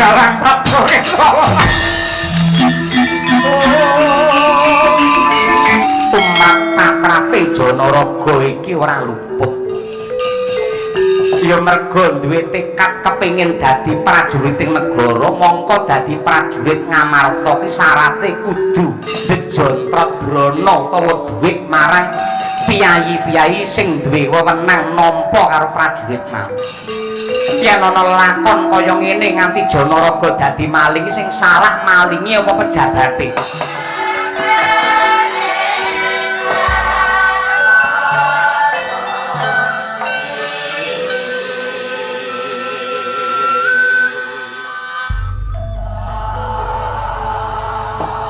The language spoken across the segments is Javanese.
Dalang sabdo tumrap patrape Janaraga iki ora luput. Ya merga duwe tekad kepengin dadi prajurit ing negara, mongko dadi prajurit Ngamarta ki syarate kudu jejontrot brana utawa dhuwit marang piyayi-piyayi sing duwe wewenang nampa karo prajurit mau. Yen ana lakon kaya ngene nganti Janaraga dadi maling, sing salah malinge apa pejabate?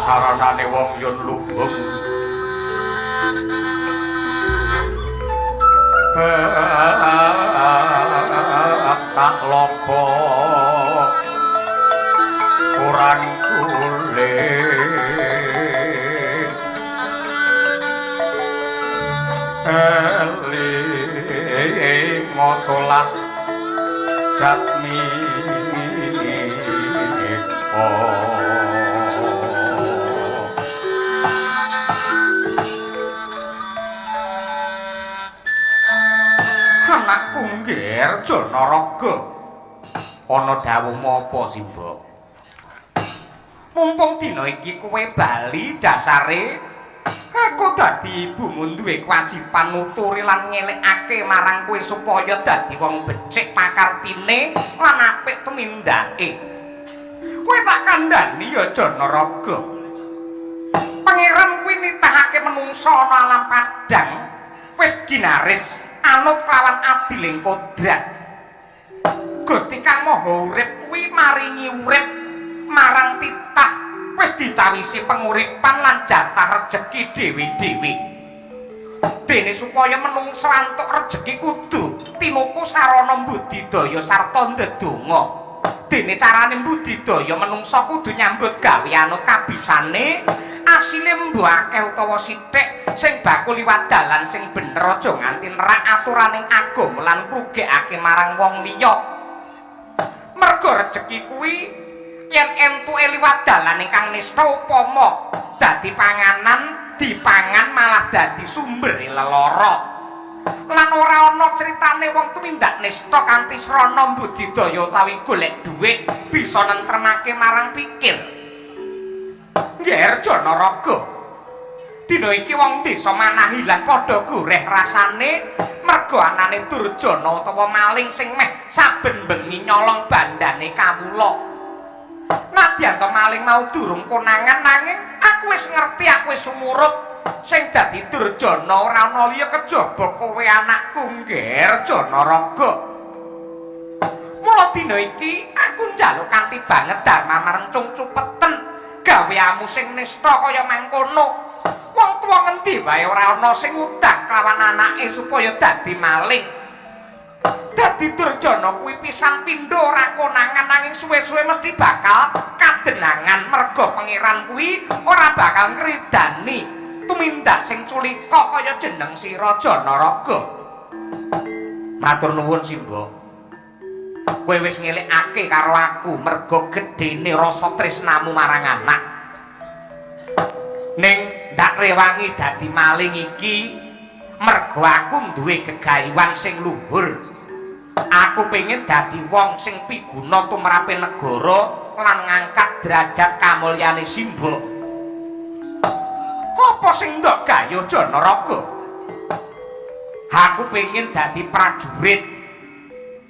Saranane wong yun lumbung tak lopo kurang kulit eling ngosolah jatmi Anakku Ngger Janaraga, ana dawuhmu apa Simbok? Mumpung dina iki kowe bali, dasare aku dadi ibumu duwe kewajiban nuturi lan ngelingake marang kowe supaya dadi wong becik pakartine lan apik tumindake. Kowe tak kandhani ya Janaraga. Pangeran kuwi nitahake menungsa ana alam padhang wis ginaris anut kelawan adiling kodrat. Gusti Kang Maha Urip kuwi maringi urip marang titah wis dicawisi penguripan lan jatah rejeki dhewe-dhewe. Dene supaya menungsa antuk rejeki kudu tinuku sarana budidaya sarta ndedonga. Dene carane budidaya menungsa kudu nyambut gawe anut kabisane, asile mbuh akeh utawa sithik, sing bakul liwat dalan sing bener, aja nganti nerak aturaning agama lan ngrugekake marang wong liya. Merga rejeki kuwi yen entuke liwat dalan ingkang nista, upama dadi panganan dipangan malah dadi sumber lelara. Lan ora ana critane wong tumindak nista kanthi srana budidaya utawi golek dhuwit bisa nentremake marang pikir. Ngger Janaraga, dina iki wong desa Manahilan padha goreh rasane merga anane durjana utawa maling sing meh saben bengi nyolong bandane kawula. Nadyan to maling mau durung konangan, nanging aku wis ngerti, aku wis sumurup sing dadi durjana ora ana liya kejaba kowe anakku Ngger Janaraga. Mula dina iki aku njaluk kanthi banget dharma marang cung cupeten gaweamu sing nista kaya mangkono. Wong tuwa ngendi wae ora ana sing utang kelawan anake supaya dadi maling. Dadi durjana kuwi pisan pindho ora konangan, nanging suwe-suwe mesti bakal kadenangan merga pangeran kuwi ora bakal ngridani tumindak sing culika kaya jeneng sira Janaraga. Matur nuwun Simbok. Kowe wis ngelingake karo aku merga gedene rasa tresnamu marang anak. Ning ndak rewangi dadi maling iki merga aku duwe gegayuhan sing luhur. Aku pengen dadi wong sing piguna tumrape negara lan ngangkat derajat kamulyane Simbok. Apa sing ndok gayuh Janaraga? Aku pengen dadi prajurit.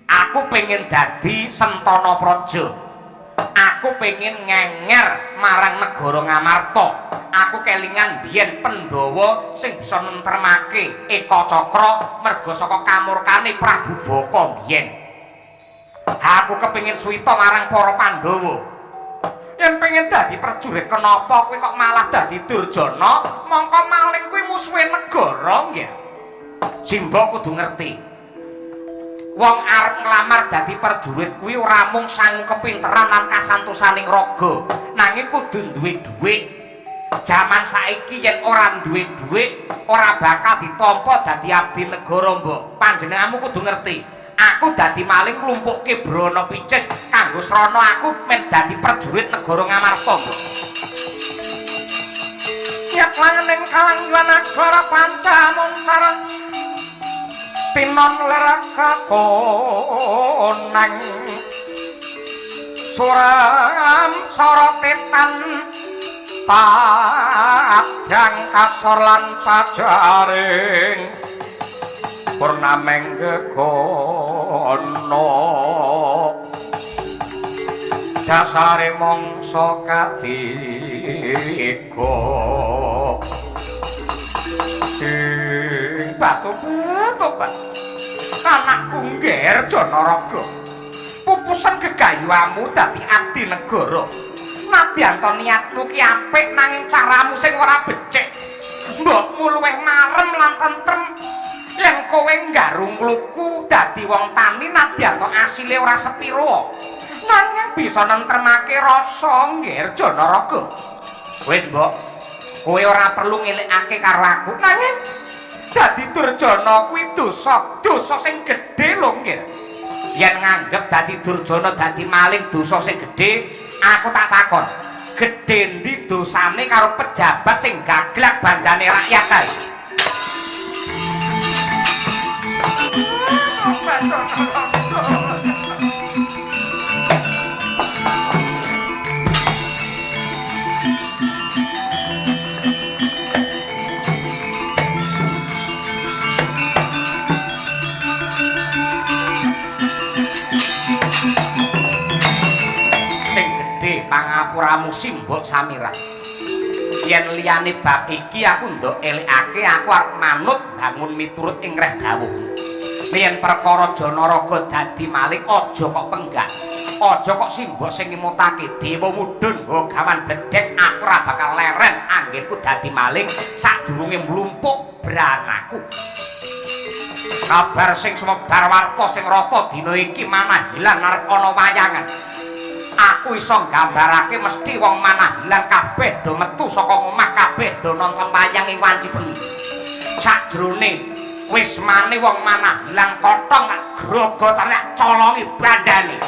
Aku pengen dadi Sentana Praja. Aku pengen ngenger marang negara Ngamarta. Aku kelingan biyen Pandhawa sing bisa nentremake Eka Cakra merga saka kamurkane Prabu Baka biyen. Aku kepengin suwita marang para Pandhawa. Yen pengen dadi prajurit kenapa kowe kok malah dadi durjana? Mongko maling kuwi musuhe negara nggih. Simbok kudu ngerti. Wong arep nglamar dadi prajurit kuwi ora mung sangu kepinteran lan kasantosaning raga, nanging kudu duwe dhuwit. Jaman saiki yen ora duwe dhuwit, ora bakal ditampa dadi abdi negara, Mbok. Panjenenganmu kudu ngerti. Aku dadi maling nglumpukke brana picis kanggo nganggo srana aku men dadi prajurit negara Ngamarta, Mbok. Nyat langening kalang nagara Pancamuntara tinon ler kakonang suram sorotetan padang kasor lan pajaring purnameng gegono dasare mangsa katiga ing batu-batu anakku ngger Janaraga pupusan gegayuhamu dadi abdi negara. Nadyan to niatmu ki apik nanging caramu sing ora becik. Mbokmu luwih marem lan tentrem yen kowe nggarung ngluku dadi wong tani nadyan to asile ora sepiro. Nanging bisa nentremake rasa ngger Janaraga. Wis, Mbok. Kowe ora perlu ngelingake karo aku nanging dadi durjana kuwi dosa, dosa sing gedhe lho nggih. Yen nganggep dadi durjana dadi maling dosa sing gedhe, aku tak takon. Gedhe endi dosane karo pejabat sing gaglak bandane rakyat kae? Pangapuramu simbok Samirah. Yen liyane bab iki aku ndok elekake aku arep manut bangun miturut ing reh dawuhmu. Yen perkara Janaraga dadi maling aja kok penggak. Aja kok simbok sing ngemutake dewa mudhun nggo gawan bledhek aku ora bakal leren anggenku dadi maling sadurunge mlumpuk branaku. Kabar sing sumebar warta sing rata dina iki manah ilang arep ana wayangan. Aku iso nggambarake mesti wong manah ilang kabeh do metu saka omah kabeh do nonton wayang ing wanci bengi. Sakjroning wismane wong manah ilang kotong tak grogotan tak colongi bandane.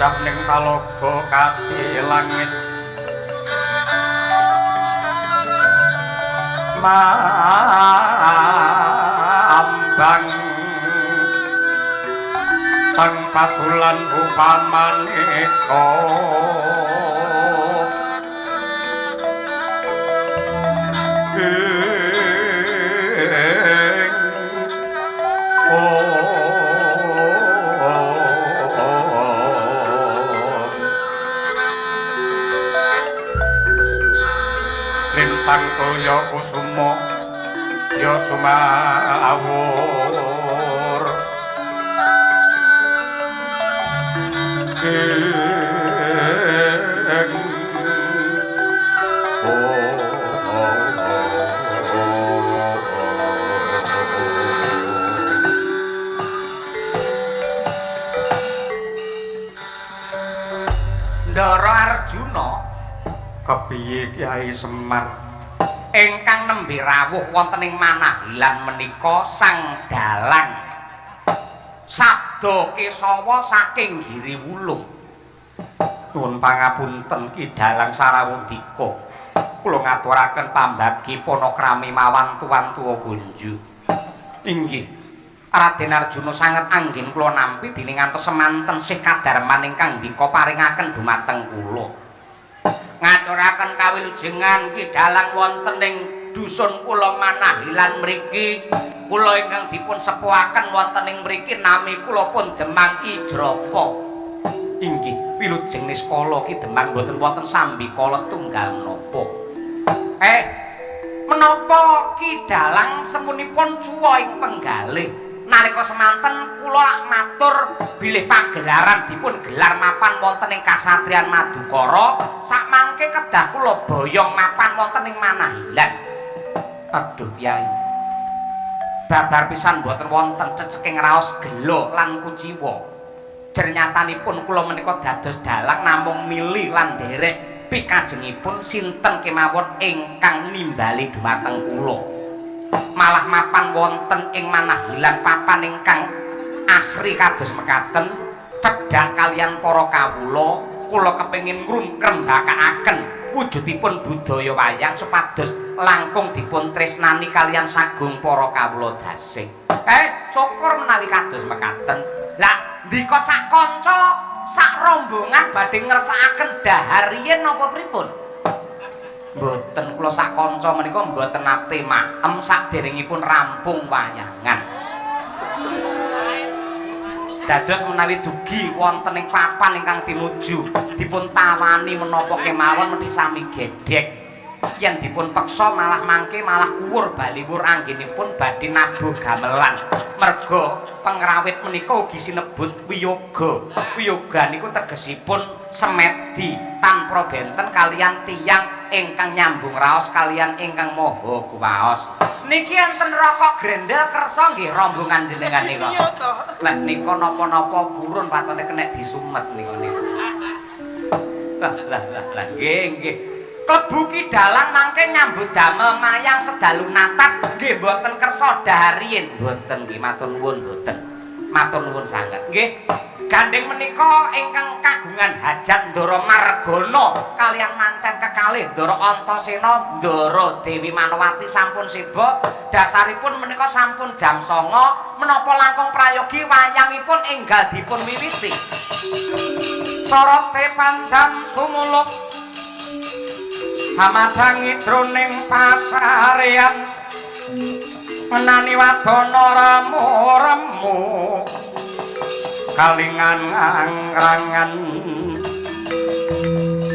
Ngajap ning talaga kati langit mambang teng pasulan upamaneka lintang toya kusuma ya sumawur Ndara Arjuna kepiye Kyai Semar ingkang nembe rawuh wonten ing Manahilan menika Sang Dalang Sabda Kesawa saking Giri Wulung. Nuwun pangapunten Ki Dalang Sarawundika, kula ngaturaken pambagi panakrami mawan tuwan-tuwa gunju. Inggih Raden Arjuna sanget anggen kula nampi dene ngantos semanten sih kadarman ingkang ndika paringaken dumateng kula. Ngaturaken kawilujengan Ki Dalang wonten ing dusun kula Manahilan mriki. Kula ingkang dipun sepuhaken wonten ing mriki nami kula pun Demang Ijrapa. Inggih, wilujeng niskala Ki Demang mboten wonten sambikala setunggal menapa. Menapa Ki Dalang semunipun cuwa ing penggalih? Nalika semanten kula lak matur bilih pagelaran dipun gelar mapan wonten ing Kasatriyan Madukara, sakmangke kedah kula boyong mapan wonten ing Manahilan. Aduh Kyai, babar pisan mboten wonten ceceking raos gela lan kuciwa. Jernyatanipun kula menika dados dalang namung mili lan nderek pikajengipun sinten kemawon ingkang nimbali dumateng kula. Malah mapan wonten ing Manahilan papan ingkang asri kados mekaten cedhak kaliyan para kawula, kula kepengin ngrembakakaken wujudipun budaya wayang supados langkung dipun tresnani kaliyan sagung para kawula dasih. Syukur menawi kados mekaten. Lah ndika sak kanca sak rombongan badhe ngersakaken dahar riyin napa pripun? Mboten, kula sak kanca menika mboten nate maem saderengipun rampung wayangan. Dados menawi dugi wonten ing papan ingkang tinuju dipun tawani menapa kemawon mesti sami gedhek. Yen dipun peksa malah mangke malah kuwur baliwur anggenipun badhe nabuh gamelan. Merga pengrawit menika ugi sinebut wiyoga. Wiyoga niku tegesipun semedi tanpa benten kaliyan tiyang ingkang nyambung raos kaliyan ingkang maha kuwaos. Niki enten rokok grendel kersa nggih rombongan jenengan nika. Lek nika napa-napa purun patone kenek disumet nika niku. Lah lah lah nggih nggih. Klebu Ki Dalang mangke nyambut damel mayang sedalu natas nggih mboten kersa dahar riyin. Mboten nggih matur nuwun mboten. Matur nuwun sanget. Nggih. Gandeng menika ingkang kagungan hajat Ndara Margana kaliyan manten kekalih Ndara Antasena Ndara Dewi Manowati sampun seba. Dasaripun menika sampun jam 09.00 menapa langkung prayogi wayangipun enggal dipun wiwiti. Sorote pandam sumuluh hamadangi jroning pasarean menani wadana remu-remu kalingan angrangan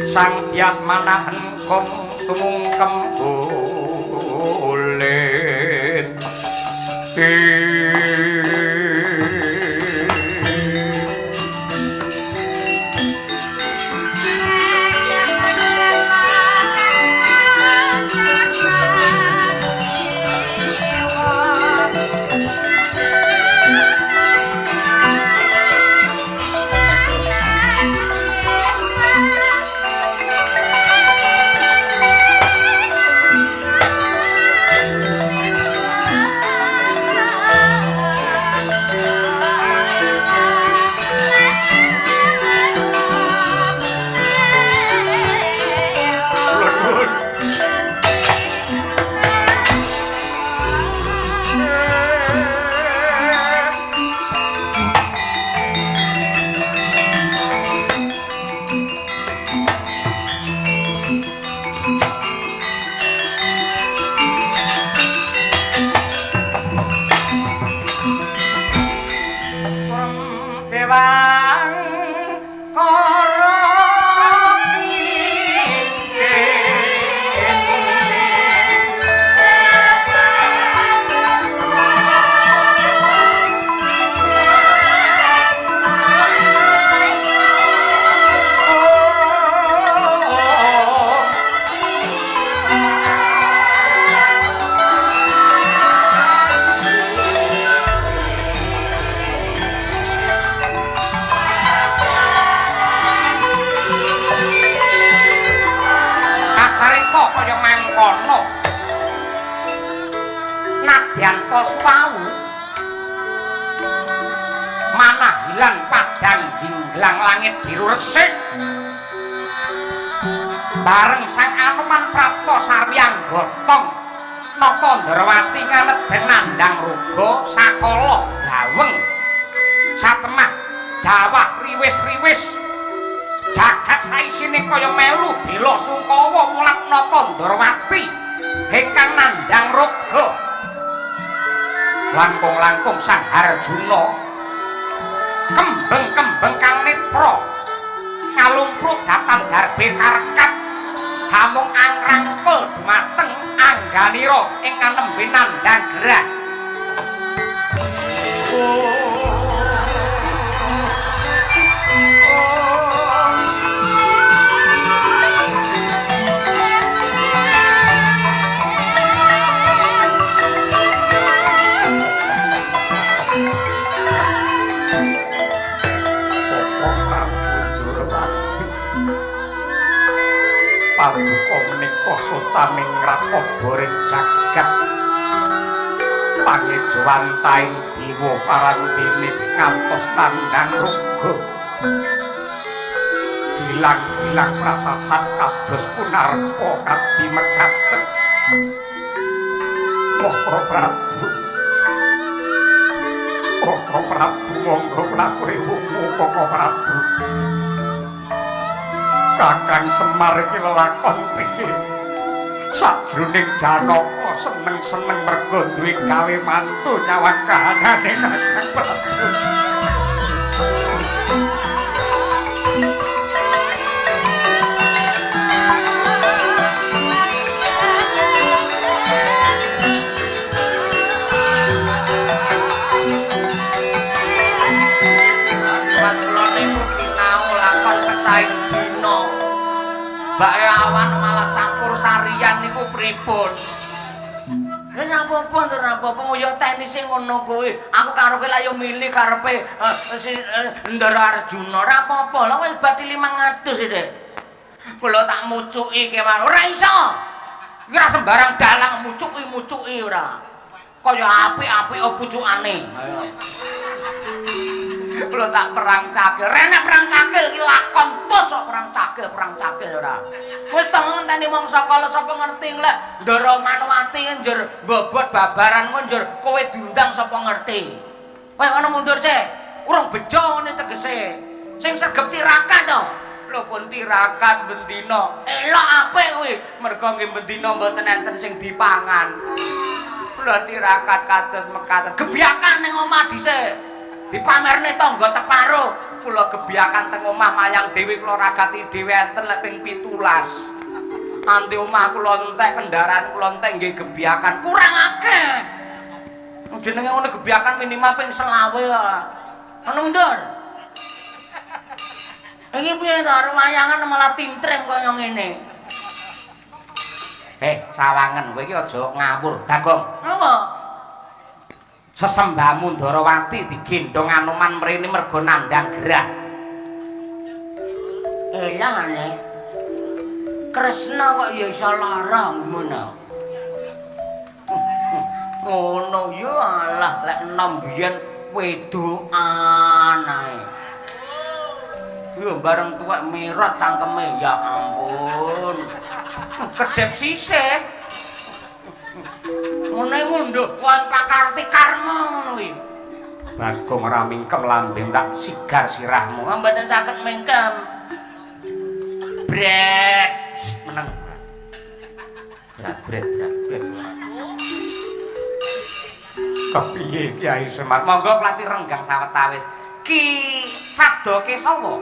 sang hyang manahen kum sumungkem ulin. Buwana. Nadyan tos wau manahilan padang jinglang langit biru resik. Bareng Sang Anoman prapta sarwiyang gotong Nata Ndrawati nganedhen nandhang ruga sakala gaweng satemah jawah riwis-riwis jagat saisine kaya melu bela sungkawa mulat Nata Ndrawati ingkang nandhang ruga. Langkung-langkung Sang Arjuna kembeng-kembeng kang netra ngalumpruk datan darbe karekat hamung angrangkul dumateng angganira ingkang nembe nandhang gerah. Paduka menika socaning rakoboring jagat pangejawantahing dewa parandene ngantos nandhang ruga. Gilang-gilang prasasat kados punarpa kadi mekaten. Koko Prabu, Koko Prabu monggo ngaturi wungu Koko Prabu. Kakang Semar iki lelakon piye? Sajroning Janaka seneng-seneng mergo duwe gawe mantu nyawang kahanane Kakang Prabu. Mas kula niku sinau lakon pecahing dina. Mbake awan malah campur sarian niku pripun? Lha napa-apa, napa-apa ya tenise ngono kuwi. Aku karo kowe lak yo milih karepe si Ndara Arjuna. Ora apa-apa, lha wis bathi 500 iki. Kula tak mucuki kemawon. Ora iso. Iki ora sembarang dalang mucuki-mucuki ora. Kaya apik-apik pucukane. Ayo. Kula tak perang cakil. Renek perang cakil iki lakon tos kok perang cakil, perang cakil ora. Wis to ngenteni wong sakala sapa ngerti lek Ndara Manowati njur mbobot babaran ku njur kowe diundang sapa ngerti. Wis ngono mundur sik. Urung bejo ngene tegese. Sing sregep tirakat to. Lho pun tirakat bendina. Elok apik kuwi. Mergo nggih bendina mboten enten sing dipangan. Kula tirakat kados mekaten. Gebyakan ning omah dhisik. Dipamerne tangga teparo. Kula gebyakan teng omah mayang dhewe kula ragati dhewe enten lek ping 17. Anti omah kula entek, kendaraan kula entek nggih gebyakan kurang akeh. Jenenge ngono gebyakan minimal ping 25 kok. Ngono mundur. Iki piye to wayangan malah tintrem kaya ngene. Sawangen kowe iki aja ngawur, Bagong. Napa? Sesembahmu Ndrawati digendhong Anoman mrene mergo nandhang gerah. Elah ane. Kresna kok ya iso lara ngono. Ngono ya alah lek enom biyen wedokan ae. Yo bareng tuwek mirot cangkeme ya ampun. Kedhep sisih. Ngene ngunduh wong pakarti karma ngono kuwi. Bagong ora mingkem lambe tak sigar sirahmu. Mboten saged mingkem. Brek, meneng. Brek, brek, brek. Kepiye Kyai Semar? Monggo plati renggang sawetawis. Ki Sabda Kesawa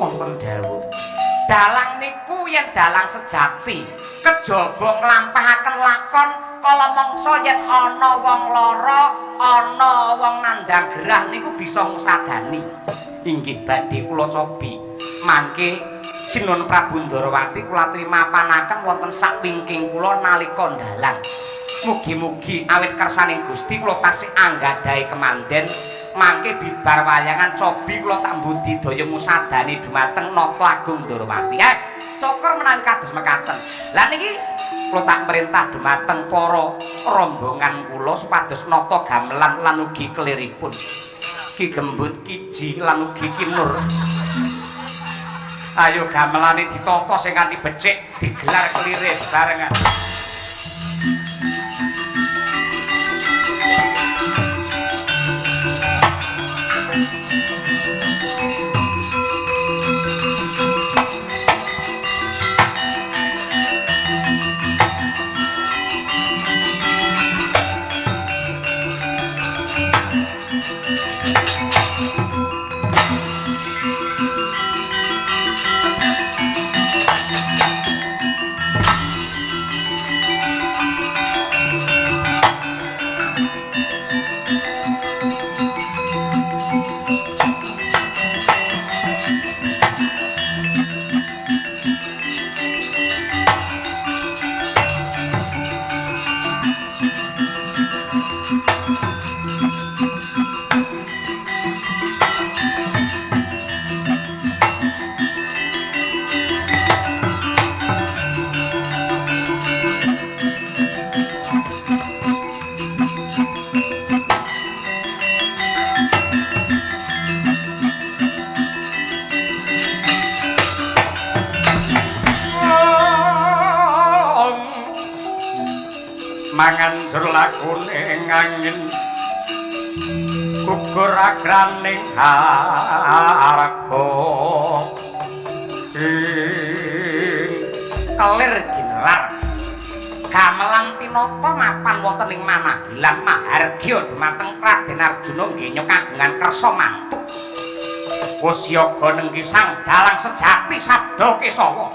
wonten dawuh. Dalang niku yen dalang sejati, kejaba nglampahaken lakon kala mangsa yen ana wong lara, ana wong nandhang gerah niku bisa ngusadani. Inggih badhe kula cobi. Mangke Sinuhun Prabu Ndrawati kula trimapanaken wonten sakwingking kula nalika ndalang. Mugi-mugi awit kersaning Gusti kula tasih anggadhahi kemanden Mangke bibar wayangan cobi kula tak mbudidaya musadani dumateng Nata Agung Ndorowati. Syukur menawi kados mekaten. Lah niki kula tak perintah dumateng para rombongan kula supados nata gamelan lan ugi keliripun. Ki Gembut, Kiji lan ugi Ki Nur. Ayo gamelane ditata sing kanthi becik, digelar kelire barengan. Mangan jur lakune angin gugur agraning harga ing kelir ginelar gamelan tinata mapan wonten ing Manahilan mahargya dumateng Raden Arjuna nggenya kagungan kersa mantuk. Wis yoga nengki sang dalang sejati Sabda Kesawa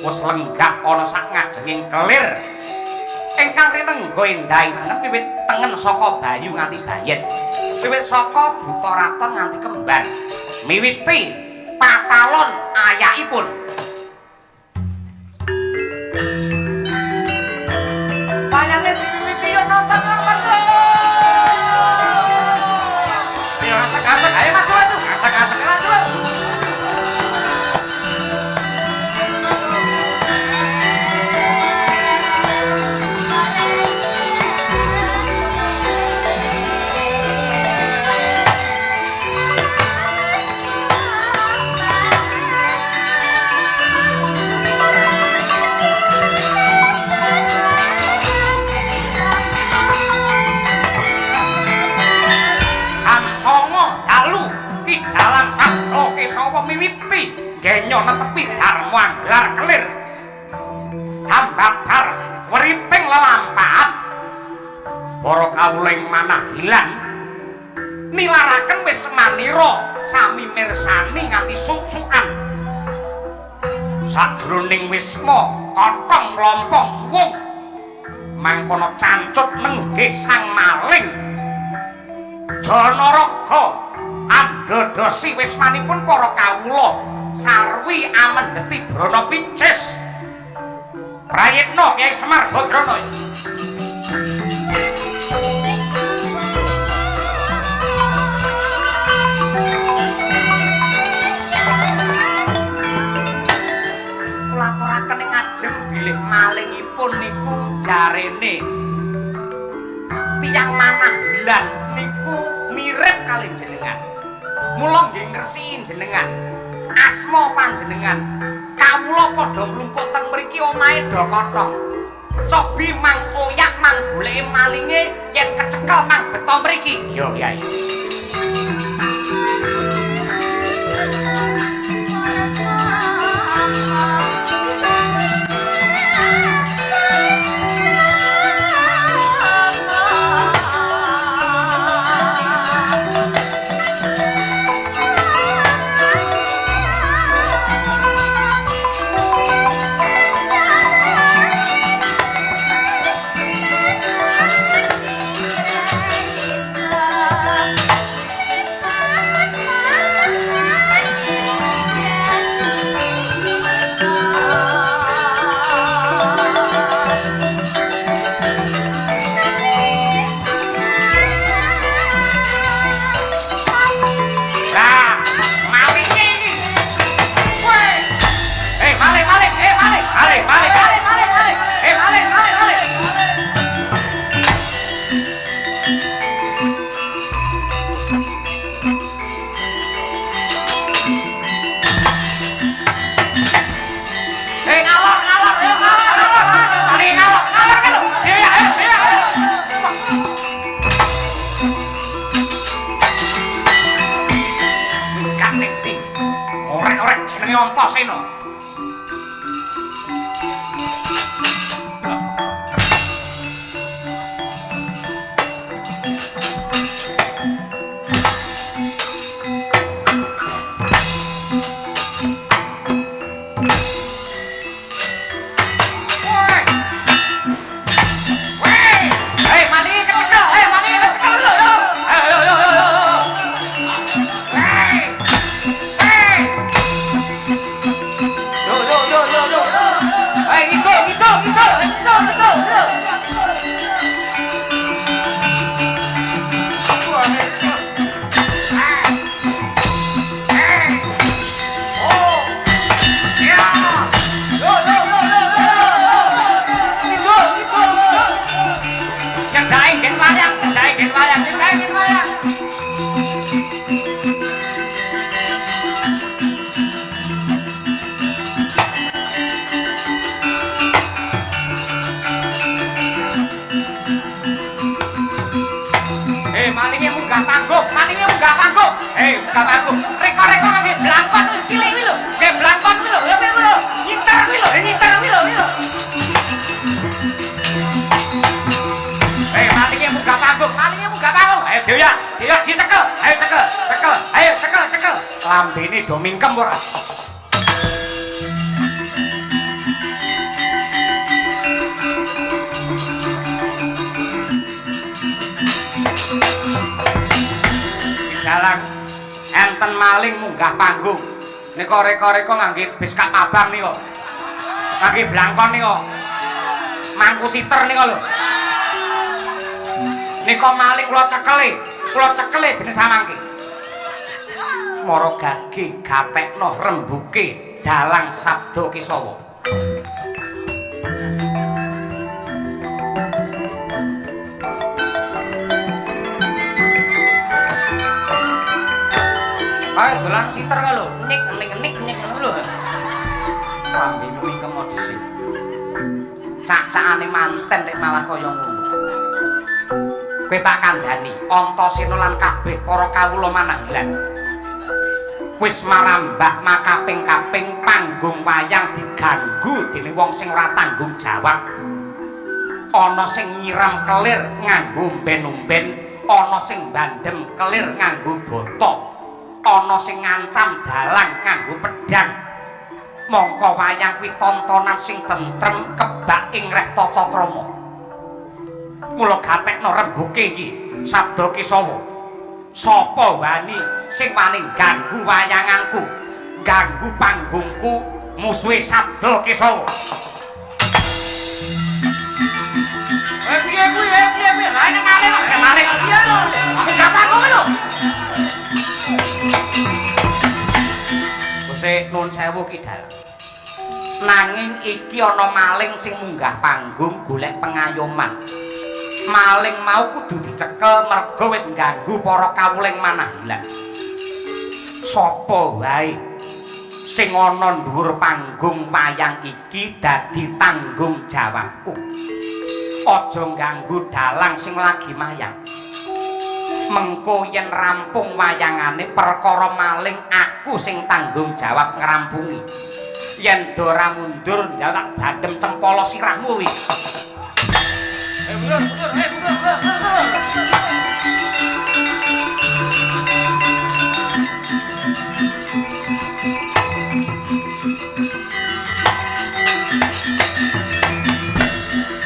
wis lenggah ana sak ngajenging kelir ingkang rinengga endahi wiwit tengen saka Bayu nganti Bayet, wiwit saka Buta Raton nganti Kembar, miwiti patalon ayakipun. Wayange diwiwiti yo nonton-nonton. Yo asek-asek ayo maju-maju, asek-asek maju. Dalang Sabda Kesawa miwiti genya netepi dharma anglar kelir hambabar weriting lelampahan para kawula ing Manahilan nilaraken wis manira sami mirsani nganti suk-sukan sajroning wisma kotong lompong suwung mangkono cancut nenggih sang maling Janaraga andodosi wismanipun para kawula sarwi amendheti brana picis prayitna Kyai Semar Badrana. Kula aturaken ing ngajeng bilih malingipun niku jarene tiyang Manahilan niku mirip kalih jenengan. Mula nggih ngresiki jenengan asma panjenengan kawula padha mlumpuk teng mriki omahe do kothong. Cobi mang oyak mang goleke malinge yen kecekel mang beto mriki. Yo Kyai. Thank you. Mari, mari, mari, mari, mari. Eh, mari, mari, mari. Eh, ngalor, ngalor, ayo ngalor, ngalor. Mari ngalor, ngalor kan lho. Iya, ayo, iya, ayo. Kan ning ndi? Orek-orek jenenge Antasena. Woi. Woi. Hei, mani kecekel. Hei, mani kecekel lho. Ayo, yo, yo, yo, yo. Woi. Woi. Yo, yo, yo, yo, yo. Hei, ngidul, ngidul, ngidul, ngidul, ngidul, ngidul. Oh. Ya. Yo, yo, yo, yo, yo, yo. Ngidul, ngidul, ngidul. Nyedai gen wayang, nyedai gen wayang, nyedai gen wayang. Eh, malinge munggah panggung, malinge munggah panggung. Eh, munggah panggung. Reka-reka ngangge blangkon kuwi cilik kuwi lho. Ngangge blangkon kuwi lho, lha kuwi lho. Nyiter kuwi lho, nyiter kuwi lho, kuwi lho. Eh, malinge munggah panggung, malinge munggah panggung. Ayo dioyak, dioyak dicekel. Ayo cekel, cekel. Ayo cekel, cekel. Lambene do mingkem ora? Dalang enten maling munggah panggung. Nika reka-reka ngangge biskak abang nika. Ngangge blangkon nika. Mangku siter nika lho. Nika maling kula cekele, kula cekele dene samangke. Mara gage gatekno rembuke dalang Sabda Kesawa. Ayo dolan siter kae lho, nik nik nik nik ngono lho. Lambemu mingkem dhisik. Cak-cakane manten nek malah kaya ngono. Kowe tak kandhani, Antasena lan kabeh para kawula mananggilan. Wis marambah makaping-kaping panggung wayang diganggu dening wong sing ora tanggung jawab. Ana sing nyiram kelir nganggo umben-umben, ana sing bandem kelir nganggo bata. Ana sing ngancam dalang nganggo pedhang. Mongko wayang kuwi tontonan sing tentrem kebak ing reh tata krama. Mula gatekno rembuke iki Sabda Kesawa. Sapa wani sing wani ganggu wayanganku, ganggu panggungku, musuhe Sabda Kesawa. Eh piye kuwi, eh piye piye? Lah nek maling, nek maling piye lho? Munggah panggung lho. Gusti nuwun sewu Ki Dalang. Nanging iki ana maling sing munggah panggung golek pengayoman. Maling mau kudu dicekel merga wis ngganggu para kawuling manahhilan. Sapa wae sing ana dhuwur panggung wayang iki dadi tanggung jawabku. Aja ngganggu dalang sing lagi mayang. Mengko yen rampung wayangane perkara maling aku sing tanggung jawab ngrampungi. Yen do ora mundur njal tak bandem cempala sirahmu kuwi. Eh mundur, mundur, eh mundur, mundur, mundur.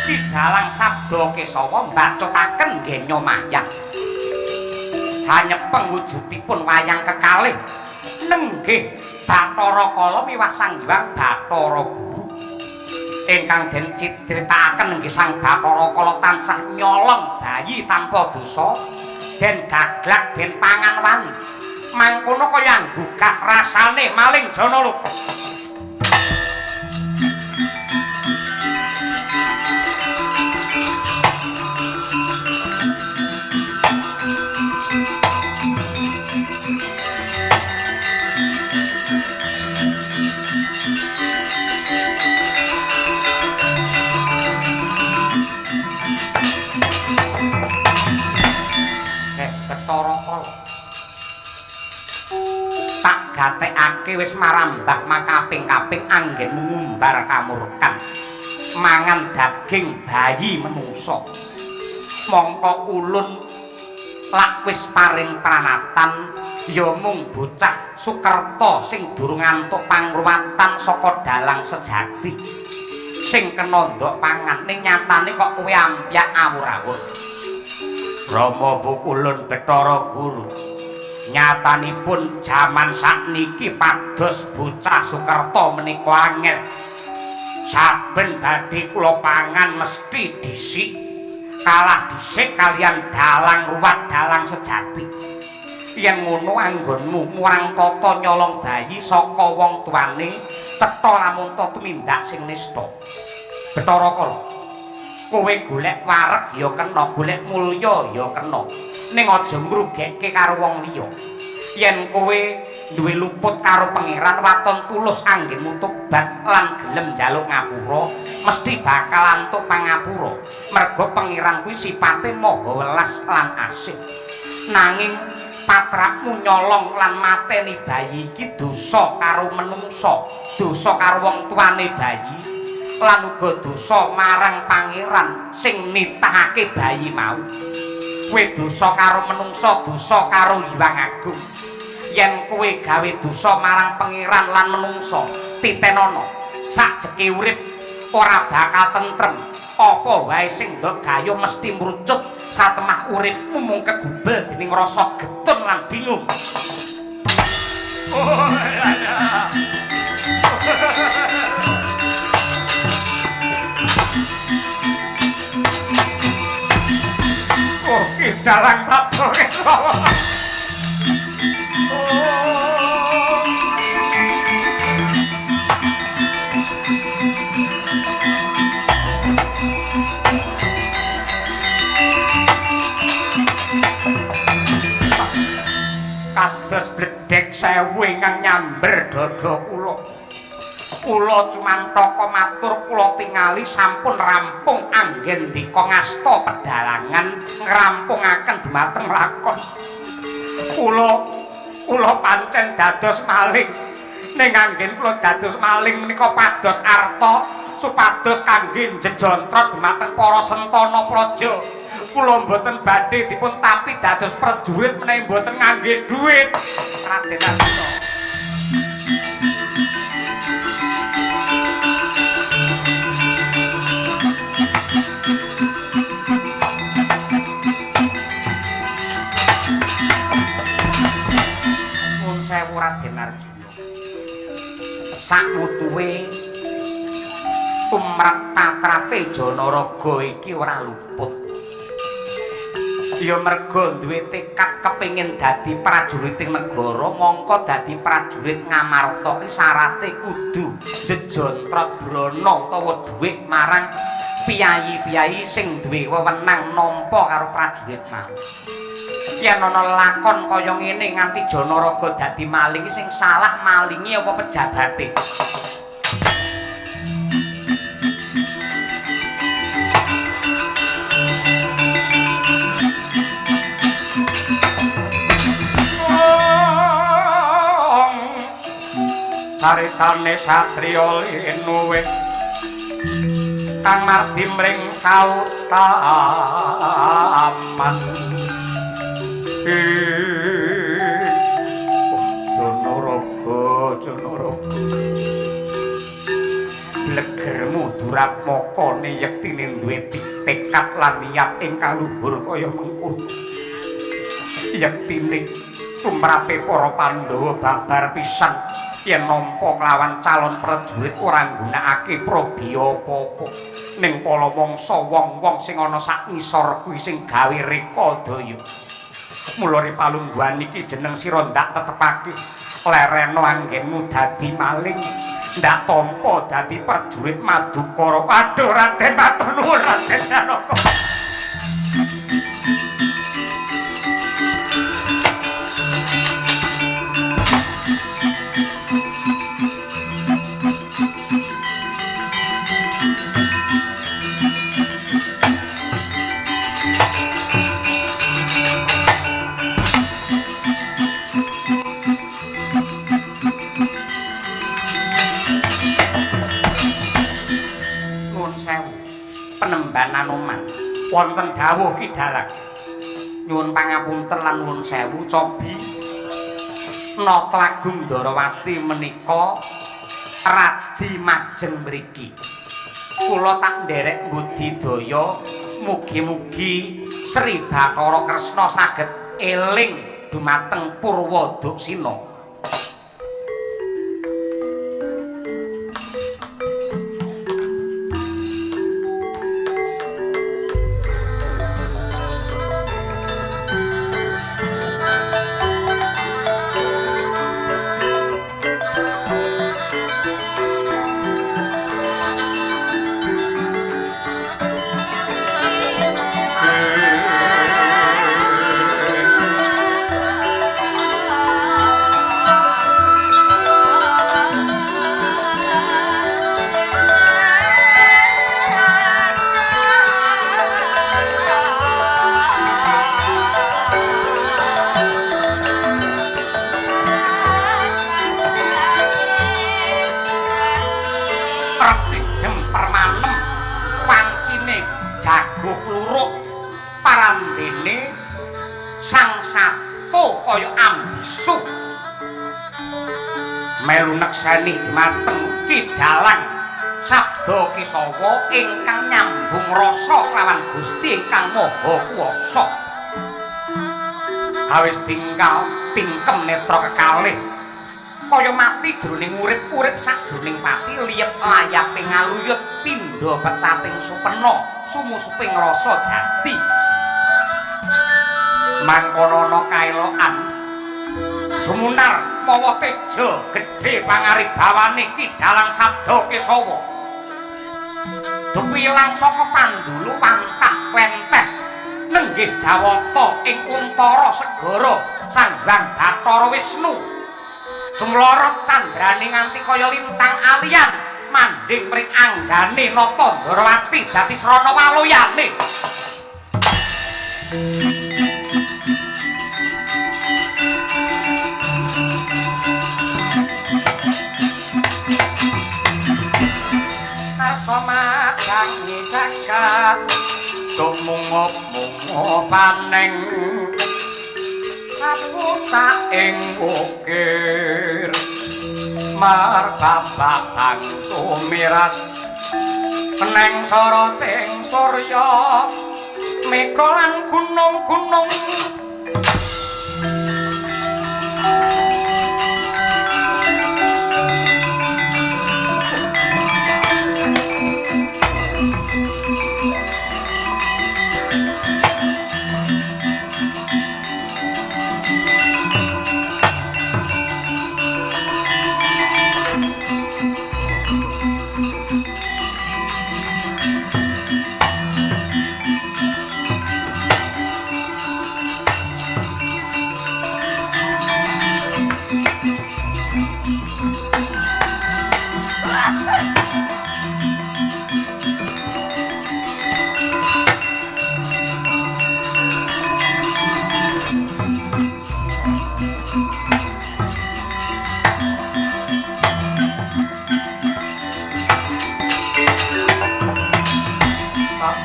Ki Dalang Sabda Kesawa mbacutaken genyo mayang. Hanyepeng wujudipun wayang kekalih nenggih Bathara Kala miwah Sang Hyang Bathara Guru ingkang den critakaken nggih Sang Bathara Kala tansah nyolong bayi tanpa dosa den gaglak den pangan wani mangkono kaya nggugah rasane maling Janaloka. Bathara Kala. Tak gatekake wis marambah makaping-kaping anggenmu ngumbar kamurkan. Mangan daging bayi menungsa. Mongko ulun lak wis paring pranatan ya mung bocah Sukerta sing durung antuk pangruwatan saka dalang sejati sing kena ndok pangan ning nyatane kok kowe ampyak awur-awur. Rama Bukulun Bathara Guru, nyatanipun jaman sakniki pados bocah Sukerta menika angel. Saben badhe kula pangan mesti dhisik kalah dhisik kalian dalang ruwat dalang sejati. Yen ngono anggonmu murang tata nyolong bayi saka wong tuane, cetha lamun ta tumindak sing nista. Bathara Kala, kowe golek wareg ya kena, golek mulya ya kena, ning aja ngrugekke karo wong liya. Yen kowe duwe luput karo pangeran waton tulus anggenmu tobat lan gelem njaluk ngapura, mesti bakal antuk pangapura. Merga pangeran kuwi sipate maha welas lan asih. Nanging patrakmu nyolong lan mateni bayi iki dosa karo menungsa, dosa karo wong tuane bayi, lan uga dosa marang pangeran sing nitahake bayi mau. Kowe dosa karo menungsa, dosa karo Hyang Agung. Yen kowe gawe dosa marang pangeran lan menungsa, titenono sakjeke urip ora bakal tentrem. Apa wae sing ndok gayo mesti mrucut satemah uripmu mung kegubel dening rasa getun lan bingung. Oh, iya. Oh, ki dalang sabda kesawa. Kados bledhek sewu ingkang nyamber dada kula. Kula cumantaka matur kula tingali sampun rampung anggen dika ngasta pedalangan ngrampungaken dumateng lakon. Kula pancen dados maling. Ning anggen kula dados maling menika pados arta supados kangge njejontrot dumateng para sentana praja. Kula mboten badhe dipun tampi dados prajurit menawi mboten ngangge dhuwit. Raden Arjuna. Nuwun sewu Raden Arjuna. Sakwutuwe tumrap patrape Janaraga iki ora luput. Ya merga duwe tekad kepengin dadi prajuriting negara, mongko dadi prajurit Ngamarta ki syarate kudu njejontrot brana utawa dhuwit marang piyayi-piyayi sing duwe wewenang nampa karo prajurit mau. Yen ana lakon kaya ngene nganti Janaraga dadi maling, sing salah malingi apa pejabate? Caritane satriya linuwih kang mardi mring kautaman. Janaraga, Janaraga, blegermu duratmaka yektine duwe tekad lan niat ingkang luhur kaya mengkono. Yektine tumrape para Pandhawa babar pisan yen nampa kelawan calon prajurit ora nggunakake prabiya apa-apa. Ning kala mangsa wong-wong sing ana sak ngisor kuwi sing gawe rekadaya. Mula ri palungguhan iki jeneng sira ndak tetepake lereno anggenmu dadi maling, ndak tampa dadi prajurit Madukara. Aduh Raden, matur nuwun Raden Janaka. Penemban Anoman. Wonten dawuh Ki Dalang. Nyuwun pangapunten lan nuwun sewu cobi. Nata Agung Ndarawati menika radi majeng mriki. Kula tak nderek budidaya, mugi-mugi Sri Bathara Kresna saged eling dumateng Purwa Duksina. Parandene sang sato kaya ambisu melu nekseni dumateng Ki Dalang Sabda Kesawa ingkang nyambung rasa kelawan Gusti ingkang Maha Kuwasa. Awis tinggal tingkem netra kekalih kaya mati jroning urip-urip sajroning pati liyep layape ngaluyut pindha pecating supena sumusuping rasa jati. Mangkono ana kaelokan sumunar mawa teja gedhe pangaribawane Ki Dalang Sabda Kesawa. Dupilang saka pandulu pantah wenteh nenggih Jawata ing untara segara Sang Hyang Bathara Wisnu. Jumlorot candrane nganti kaya lintang alian manjing mring anggane Nata Ndarawati dadi srana waluyane. Karsa madangi jagat tumungup-mungupaning saputa ing ukir martabak sumirat neng soroting surya mega lan gunung-gunung.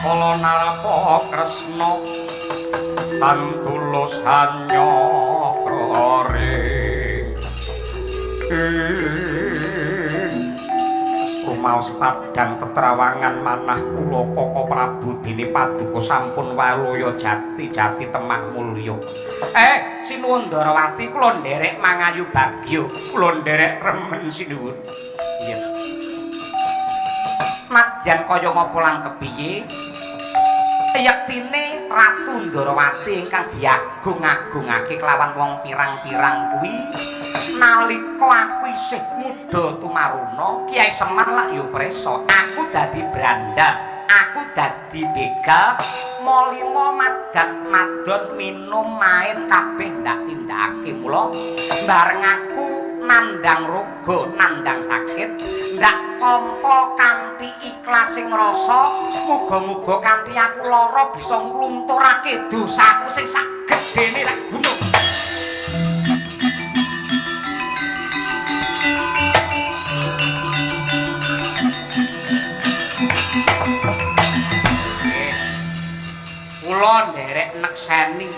Kala narapa Kresna tan tulus hanyakrare rumaos padang tetrawangan manah kula Kaka Prabu dene paduka sampun waluya jati-jati temah mulya. Sinuwun Ndarawati kula nderek mangayu bagya, kula nderek remen sinuwun. Iya. Nadyan kaya ngapa lan kepiye yektine Ratu Ndarawati ingkang diagung-agungake kelawan wong pirang-pirang kuwi nalika aku isih muda tumaruna Kiai Semar lak ya prisa aku dadi brandal, aku dadi begal, molimo madat madon minum main kabeh ndak tindakake. Mula bareng aku nandang roga, nandang sakit, ndak tampa kanthi ikhlas sing rasa, muga-muga kanthi aku lara bisa nglunturake dosaku sing sak gedene sak gunung. nderek nekseni.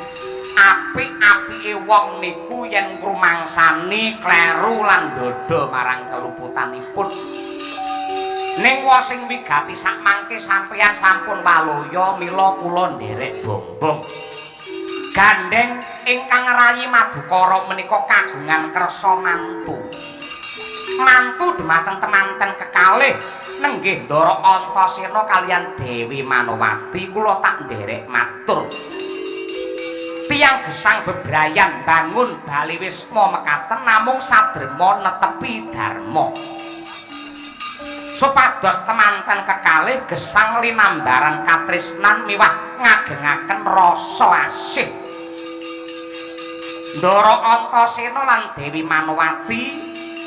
Apik-apike wong niku yen ngrumangsani kleru lan ndodho marang keluputanipun. Ning wong sing wigati sakmangke sampeyan sampun waloya, mila kula nderek bombong. Gandeng ingkang rayi Madukara menika kagungan kersa mantu. Mantu dhumateng temanten kekalih nenggih Ndara Antasena kaliyan Dewi Manowati, kula tak nderek matur. Tiyang gesang bebrayan bangun bali wisma mekaten namung sadrema netepi dharma. Supados temanten kekalih gesang linambaran katresnan miwah ngagengaken rasa asih. Ndara Antasena lan Dewi Manowati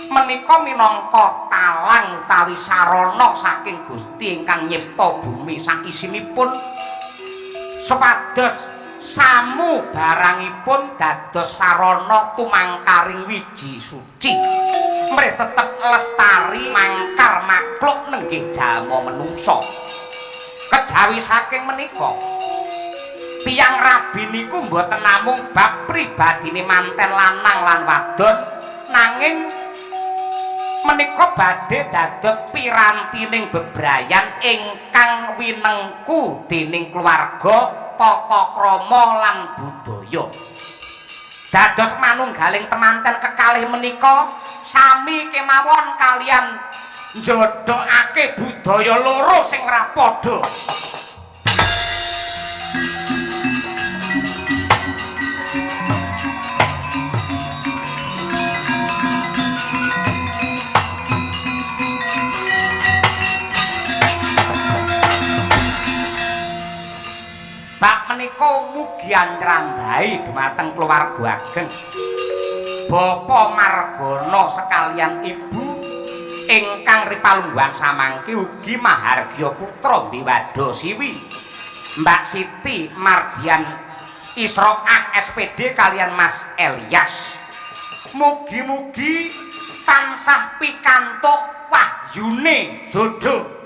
menika minangka talang utawi sarana saking Gusti ingkang nyipta bumi sakisinipun, supados samu barangipun dados sarana tumangkaring wiji suci mrih tetep lestari mangkar makhluk nenggih jalma menungsa. Kejawi saking menika tiyang rabi niku mboten namung bab pribadine manten lanang lan wadon, nanging menika badhe dados pirantining bebrayan ingkang winengku dening keluarga, tata krama lan budaya. Dados manunggaling temanten kekalih menika sami kemawon kaliyan njodhokake budaya loro sing ora padha. Bak menika mugi anyrambahi dhumateng keluarga ageng. Bapak Margono sekalian ibu ingkang ripalungguhan samangke ugi mahargya putra Biwado Siwi. Mbak Siti Mardian Isroah SPD kalian Mas Elias. Mugi-mugi tansah pikantuk wahyune jodoh.